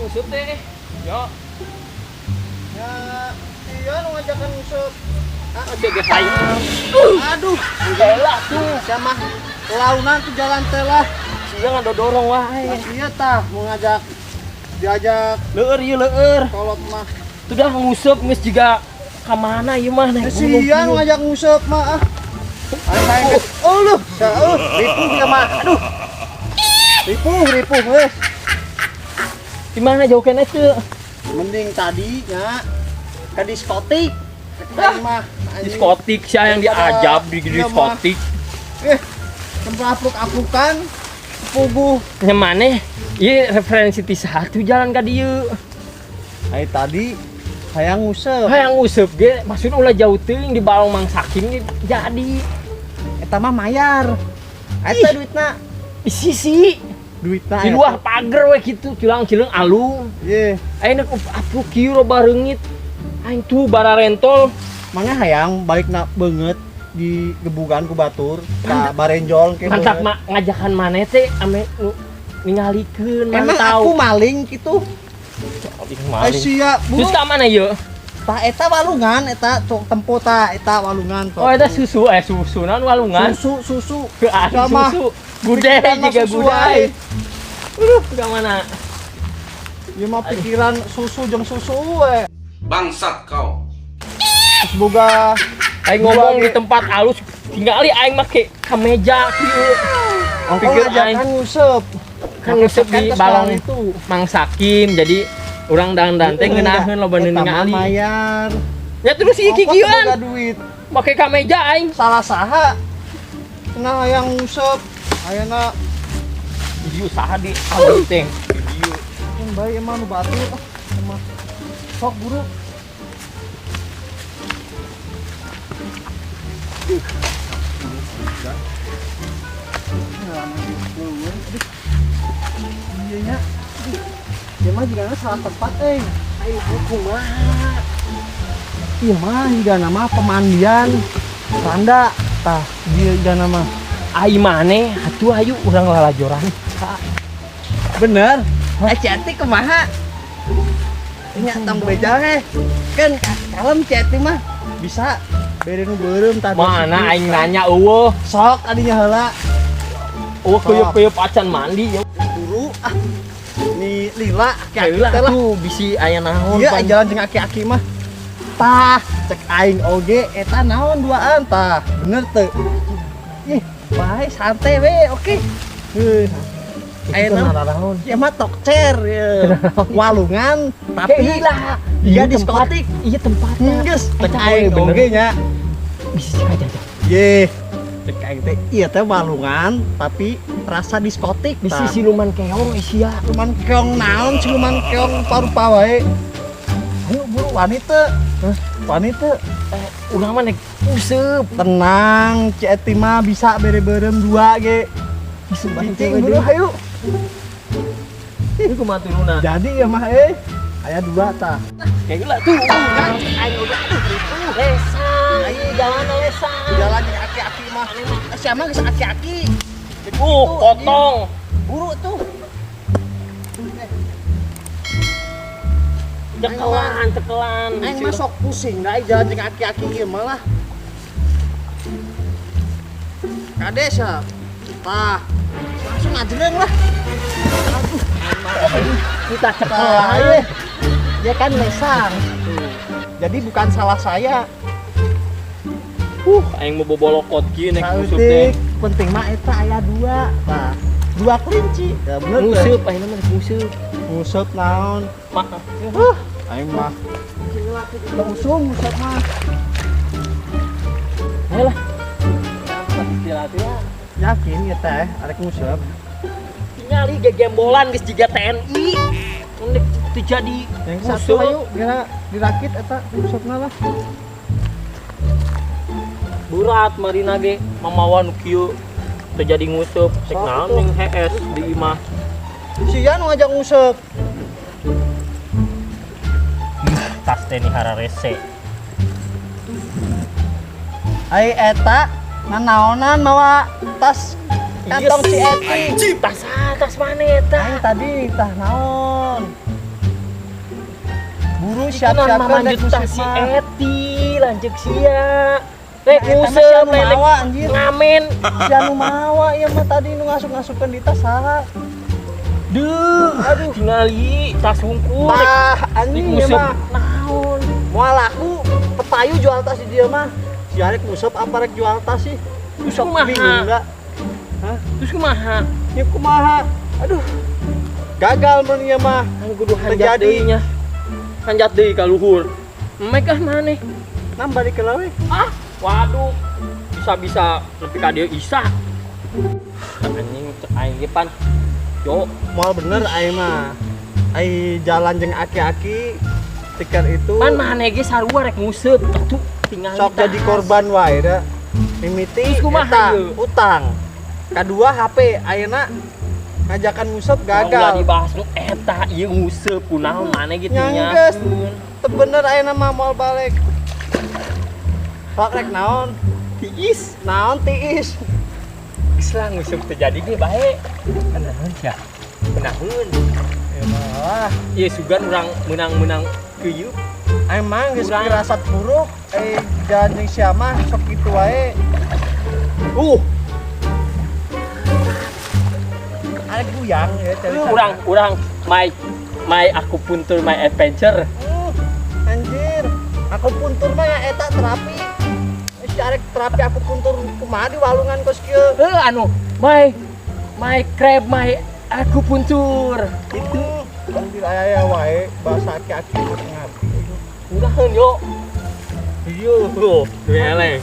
Nguseup teh. Yo. Ya, iya nu ngajakan nguseup. Ah, Aja ge hayang. Aduh, Lah tuh. Sama launan tuh jalan teh lah. Sia ngadodorong wae. Iya tah, mau ngajak diajak Leur ieu leur. Kolot mah. Tuh dah nguseup geus jiga ka mana ieu mah naik gunung Sia kieu. Ngajak nguseup mah ah. Ayo saya ke. Oh lu, ripuh ya mah. Aduh. Ripuh, ripuh geus. Di mana jauh keneh teu? Mending tadi nya ke diskotik. Cek mah. Anjing. Diskotik sia yang diajab di Iya, mah. diskotik. Eh, tempat apruk-aprukan puguh. Nya maneh ieu referensi ti satu jalan ka dieu. Ai tadi hayang nguseup. Hayang nguseup ge maksudna ulah jauh teuing di balong Mang Sakim ge jadi. Eta mah mayar. Eta duitna. Di sisi Duitna di luar pagar we kitu culang-cileung alung. Ye, Aing nek apruk kieu loba reungit. Aing tuh bara rentol. Mana hayang balikna beungeut di gebugan ku batur ka barenjol ke Mantap beungeut. Mak ngajakan maneh teh ame nu ningalikeun Emang mantau. aku maling gitu. Maling, Eh maling. sia, Terus buru. ka mana ieu? Tah eta walungan eta cok tempo tah eta walungan Oh, eta susu susu naon walungan? Susu susu. Ke Sama. susu. Gudeg Pikiran mah juga susu gudeg. wae. Aduh, ke mana? Ieu mah pikiran susu jeung susu we. Bangsat kau. Terus boga Aing ngomong di tempat alus tinggali aing make kameja kieu. Ongko Pikir ngajakan nguseup. Kan nguseup di Kan balong itu. Mang Sakim, jadi urang dangdan teh ngeunaheun loba nu Eta mah ningali. mayar. Ya terus iki Ongko teu kikieuan boga duit. Make kameja aing. Salah saha? Cenah hayang nguseup. Ayeuna Di usaha di alus teh. yang bae emang nu batur ah. Emang. Sok buru. Iya nya. Dia mah jigana salah tempat euy. Ayo kumaha? Iya mah jigana mah pemandian randa tah dia jigana mah. Ai maneh atuh ayo urang lalajoran. Bener. Eh Ceti kumaha? Nya tong beja heh. Kan kalem Ceti mah bisa bere nu beureum tah. Mana aing nanya eueuh. Sok adinya heula. Eueuh keuyeup-keuyeup acan mandi ya. Buru ah. Ni lila aki-aki Heula teh lah. tuh bisi aya naon. Iya pan. jalan jeung aki-aki mah. Tah, cek aing oge eta naon duaan tah. Bener teu? Ih, bae santai we, oke. Heuh. Aya Itu naon? naon? Ya mah tokcer ya. Walungan tapi Heula. iya diskotik. Iya tempatnya. Geus, cek Eta aing we, bener. oge nya. Bisi cek aja aja. Ye. Cek aing teh iya teh walungan tapi rasa diskotik Bisi tah. siluman keong sia. Siluman keong naon siluman keong parupa wae. Ayo buru wani teu. Hah? Wani teu? Eh, urang mah nek useup. Tenang, Ci Eti mah bisa bere beureum dua ge. Bisa bae Cicing buru hayu. Ini kumaha turunna? Jadi ya mah eh aya dua tah. Kayak gila tuh. Aing udah aduh ripuh. Lesang. Ayo jalan lesang. Jalan jeung aki-aki mah. Eh, siapa geus aki-aki. Potong. Buru tuh. Cekelan, cekelan. Aing mah sok pusing da jalan jeung aki-aki ieu mah lah. Kades ya. Tah. Langsung ngajreng lah. Aduh, Kita tah, cekelan. iya. Dia kan lesang. Tuh. Jadi bukan salah saya. Aing mau bobolokot kieu nek nguseup teh. Saeutik, penting mah eta aya dua. Tah, dua kelinci. Ya bener teh. Nguseup aing mah nguseup. Nguseup naon? Mah. Aing mah. Teu usum nguseup mah. Ayo lah. Istirahat. Yakin ya teh arek nguseup. Tingali gegembolan geus jiga TNI. Nek teu jadi Yang satu nguseup. ayo geura dirakit eta nguseupna lah. Berat marina ge mamawa nu kieu teu jadi nguseup. Cek Sok naon atuh. ning HS di imah. Sia nu ngajak nguseup. Tas teh ni hararese. Ai eta nanaonan mawa tas kantong si Eti. Tas tas mana eta? Aing tadi tah naon? Buru siap-siapkeun rek manjut nguseup tas si mah. Eti lanjut sia. Rek Eta mah nguseup si anu rek mawa anjir. Ngamen. Si anu mawa ieu mah tadi nu ngasup-ngasupkeun di tas saha? Duh, aduh tingali tas hungkul. Tah, anjing ieu Nguseup mah. Naon? Moal laku, petayu jual tas di dieu mah. Si arek nguseup apa rek jual tas sih? Terus Sok kumaha? bingung enggak? Hah? Terus kumaha? Ya kumaha? Aduh. Gagal mun ieu mah. Kan kudu hanjat Terjadi. Deui nya. Hanjat deui ka luhur. Mek ah maneh. Nambah di we. Ah, waduh. Bisa-bisa lebih ka dieu isa. Anjing cek aing ge pan. Yo, Moal bener aing mah. Ai jalan jeung aki-aki tikar itu pan maneh ge sarua rek nguseup atuh tinggal sok jadi korban wae da. Mimiti Terus kumaha eta ieu? utang. Kadua HP ayeuna ngajakan nguseup Ulah gagal. dibahas nu eta ieu nguseup kunaon maneh ge Nyangges. Teu bener ayeuna mah moal balik. Sok rek naon? Tiis. Naon tiis? Geus lah nguseup teu jadi ge bae. Kunaon sia? Kunaon? Emang Ieu sugan urang menang-menang keyeup. Emang geus Urang. firasat buruk jalan jeung sia mah sok kitu wae. Arek guyang ya cari. Urang urang my my akupuntur my adventure. Anjir, akupuntur mah ya eta terapi. Si arek terapi akupuntur kumaha di walungan kos kieu. Eh anu my my crab my akupuntur. Itu anjir aya aya wae bahasa aki-aki mah ngarti. Udahan yo. Yo, eleng.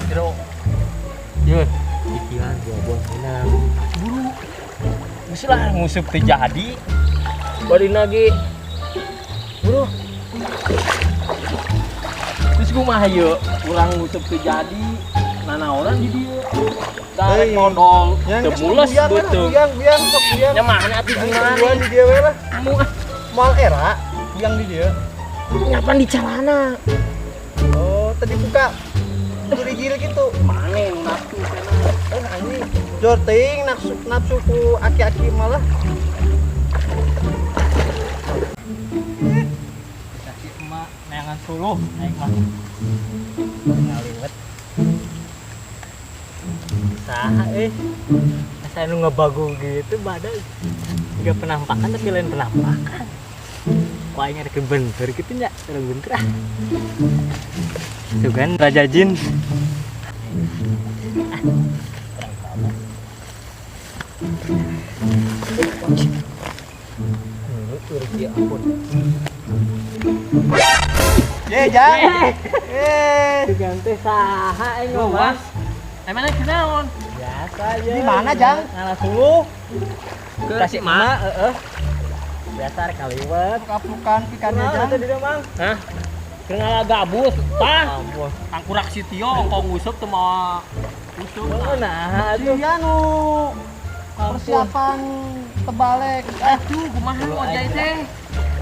Yo. Yo, pikiran buah-buah menang. Buru. Geus lah nguseup teu jadi. Bari ge. Buru. Terus kumaha ye? Urang nguseup teu jadi. Nanaonan di dieu. Darek Hei. nodol, Yang teu geus mules guyang lah, beuteung. guyang, guyang, sok guyang. Nya mana atuh gimana? Guyang di dieu we lah. Kamu ah, Moal era guyang di dieu. Ngapan di celana? Oh, tadi buka gurigil gitu. Mana nu nafsu sana? Eh anjing, jor teuing nafsu nafsu ku aki-aki malah. Kaki emak neangan suluh naik mah. Ngaliwet. Saha eh. Asa nu ngebagu gitu badan. Gak penampakan tapi lain penampakan. Wah ini ada bentur gitu nya, urang bentur ah. Sugan Raja Jin. Ah, kurang tahu. Urang ieu ampun. Ye, Jang. Eh, Sugan teh saha eh ngomong. Emangnya kunaon? Biasa aja. Di mana, Jang? Ngalah suluh. Ke Tasik Mak. Heeh. Biasa rek kaliwat. Kaplukan pikannya, Kunaon Jang. atuh di dieu, Mang? Hah? Keur gabus, tah. Ampun. Tangkurak si Tio ongko nguseup teu mawa useup. Oh, nah atuh. Iya nu persiapan terbalik. Aduh, kumaha ngojay teh?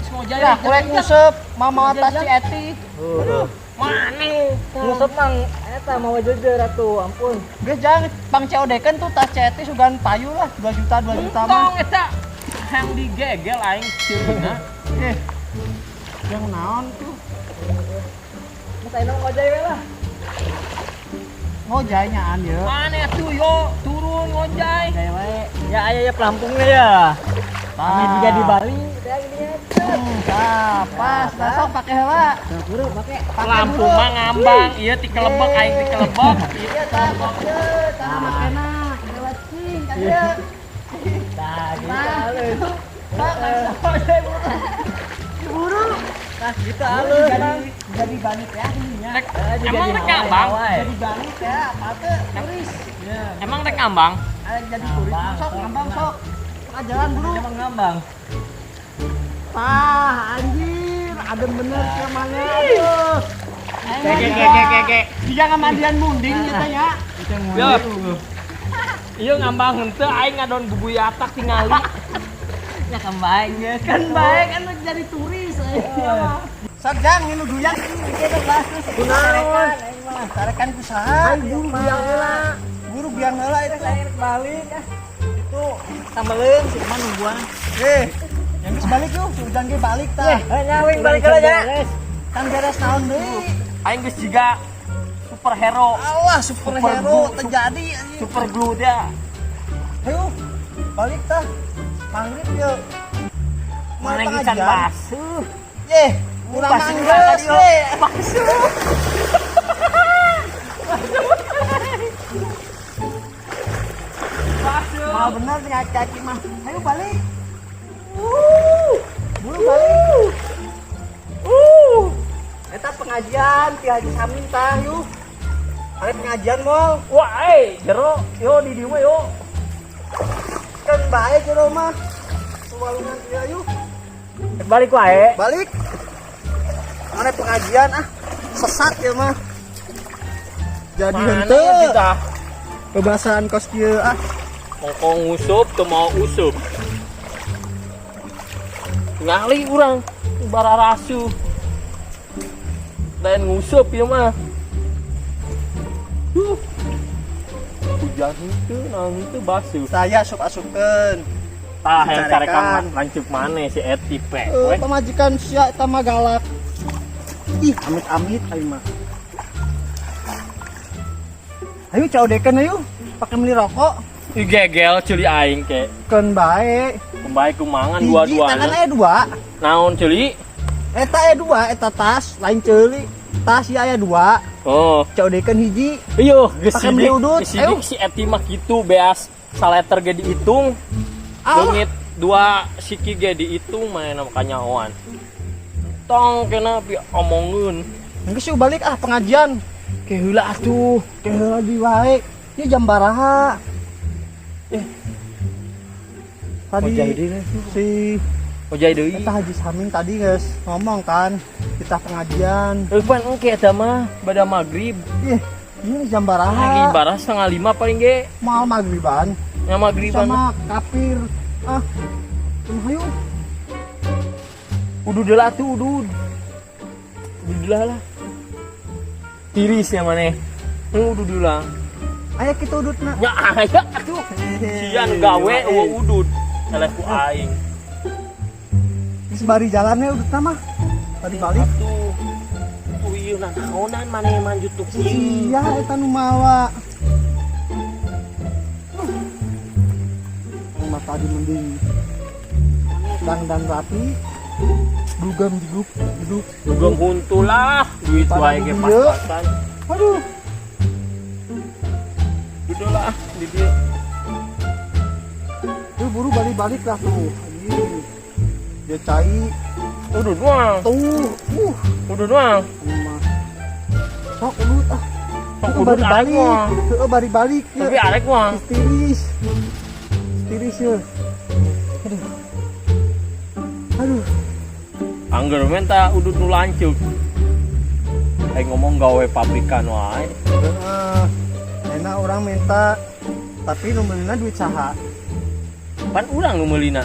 Geus ngojay. Ya, kurek nguseup, mama tas si Eti. Aduh. Mana? Nguseup Mang, eta mawa jejer atuh, ampun. Geus Jang, pang COD kan tuh tas si Eti sugan payu lah 2 juta 2 juta mah. Tong eta yang digegel aing ceurina. Eh. Yang naon tuh? Mas ayeuna ngojay we lah. Ngojay nyaan ye. Mana atuh yo turun ngojay. Ngojay wae. Ya aya ya pelampungnya ya. Kami juga di Bali, teh gini ya. Tah, pas, dah sok pake heula. Buru pake. Pake Lampu buru. mah ngambang, ieu ti kelebek aing ti kelebek. Iya tah, pake tah makena. Lewat cing ka dieu. Tah, gitu Nah. halus. Tah, langsung ngojay buru. Diburu. Tah, gitu halus, Mang. Jadi banit ya ininya. Rek, emang rek ngambang? Jadi banit ya, apa tuh? Turis. Emang rek ngambang? Ayo jadi turis sok ngambang sok. Tengah jalan buru. Emang ngambang. Tah, anjir, adem bener kemana. Aduh. Ke ke ke ke ke. Dia ngamandian munding gitu ya. Yo. Iya ngambang henteu aing ngadon bubuyatak tingali. Ya kan baik geus. Kan baik kan jadi turis. Sok Jang, ini duyang Kunaon? Tarekan ku saha? Ai buru biang heula. Buru biang heula itu. Saya rek balik ah. Itu Tambeleun si emak nungguan. eh Yang geus balik yuk, si Ujang ge balik tah. Nya wing balik heula nya. Kan beres naon deui. Aing geus jiga superhero. Allah, superhero Super terjadi anjing. Super glue dia. Ayo, balik tah. Maghrib yuk. Mau Mana yang can pengajian? basuh. Ye, urang Basuh mah lah geus tadi, we. Basuh. Basuh. Mal bener nih kaki mah. Ayo balik. Buru balik. Eta pengajian ti Haji Samin tah yuk. Ada pengajian mol. Wah, eh, jero, yo di dieu mah yo. Kan bae jero mah. Walungan ieu yuk. Balik wae. Balik. Mana pengajian ah. Sesat ya mah. Jadi Mana henteu. ya kita? Bebasan kos kieu ah. Mongko ngusup teu mau usup. Ngali urang bararasu. Lain ngusup ieu mah. Hujan henteu, naon henteu basuh. Saya asup asupkeun. Tah yang Dicarekan. carekan lanceuk maneh si Eti pe. Eh, pamajikan sia eta mah galak. Ih, amit-amit aing mah. Ayo caudekeun ayo, pakai beli rokok. Ih gegel ceuli aing ke. Keun bae. Kembali kumangan Hiji, dua-duana. tangan aya dua. Naon ceuli? Eta aya dua, eta tas, lain ceuli. Tas ieu aya dua, Oh, caudekeun hiji. iyo geus Pakai beli sidik, udut, geus sidik ayo. si Eti mah kitu beas saleter ge dihitung. Ah. Leungit dua siki ge dihitung mana kanyahoan. Tong kena pi omongeun. Geus yuk balik ah pengajian. Ke heula atuh. Ke heula di wae. Ieu jam baraha. Tadi Ojai deui lah. si Ojai deui. eta Haji Samin tadi geus ngomong kan kita pengajian. Euy pan engke eta mah bada magrib. Ih, ini jam Lagi baraha. barah 4.30 paling ge. Mal magriban Nya magriban. sama kafir. Ah. Hayu. Udud heula atuh udud. Udud heula lah. Tiris nya maneh. Udud heula. Aya kitu udutna. Nya aya atuh. Sia nu gawe eueuh udud. Eleh ku aing. Geus bari jalannya udutna mah. Tadi balik. Atuh. Tuh ieu naonan maneh manjut tuh kieu. Iya, eta nu mawa. Mah tadi mending dangdan rapi, dugem duduk duduk. Dugem huntu lah, duit wae ge pas-pasan. Aduh, Duduk lah di dieu. tuh buru balik-balik lah tuh. Anjing. Dia cai Udud doang. tuh. Udud doang. Mah. Sok udut ah. Sok Heeh, udut bari arek balik. mah. Heeh, bari balik. Tapi arek mah. Tiris. Tiris ya. Aduh. Aduh. Angger menta udut nu lanceuk. Aing ngomong gawe pabrikan wae. Heeh. Enak orang minta tapi nu meulina duit saha? Pan urang nu meulina.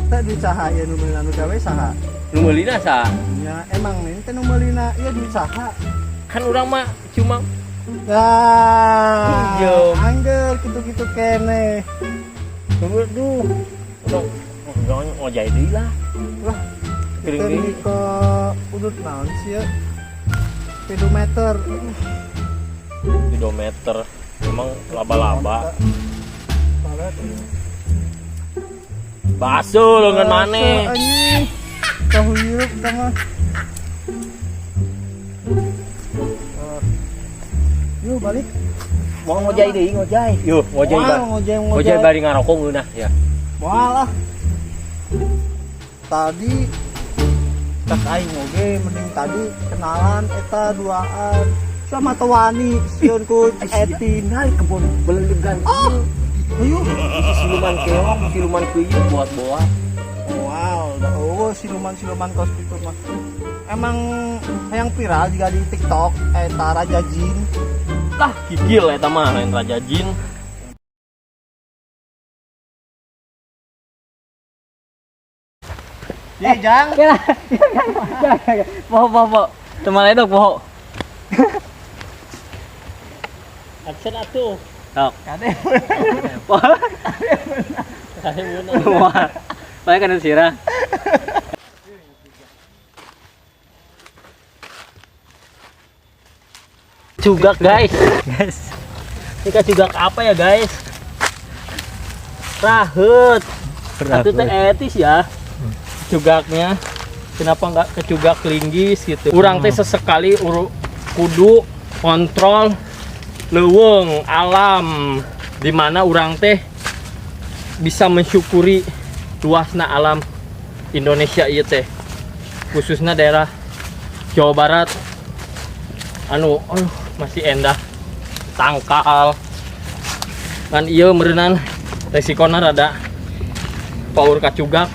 Teh duit saha ya nu meulina nu gawe saha? Nu meulina saha? Ya emang ini teh nu meulina ieu duit saha? Kan urang mah cuma Nah, Pinjem. angger kitu-kitu kene. Tunggu duh. Udah jangan ngojai deui lah. Lah, Piring kita deui. beli ke udut naon sih ya? Speedometer. Speedometer. Emang laba-laba. Basuh lengan maneh. Anjing. Tahu hirup sama. Yuk balik. Mau ngojai deui ngojai. Yuh, ngojai Moal, ba. ngojai, ngojai. Ngojai bari ngarokok ngeunah ya. Moal lah. Tadi cek aing oge mending tadi kenalan eta duaan sama tewani sieun ku Etin. Tingali kebon belelegan. Oh. Ayo. Isi siluman keong, siluman kuyuh buat-buat. Wow, dah eueuh siluman-siluman kos kitu mah. Emang yang viral juga di TikTok eta Raja Jin. Lah, gigil eta mah lain Raja Jin. Ye, Jang. Ya. Poho poho poho. Teman ledok poho. Action atuh. Sok. Kade. Poho. Kade meunang. Wah. Paeh kana sirah. Cugak, guys. Guys. Ini kan cugak apa ya, guys? Rahet. Itu teh etis ya. Cugaknya. Kenapa nggak kecugak linggis gitu? Urang teh sesekali kudu kontrol leuweung alam di mana urang teh bisa mensyukuri luasna alam Indonesia ieu teh, khususnya daerah Jawa Barat anu, aduh, masih endah tangkal kan. Iya, meureunan resikona rada power kacugak.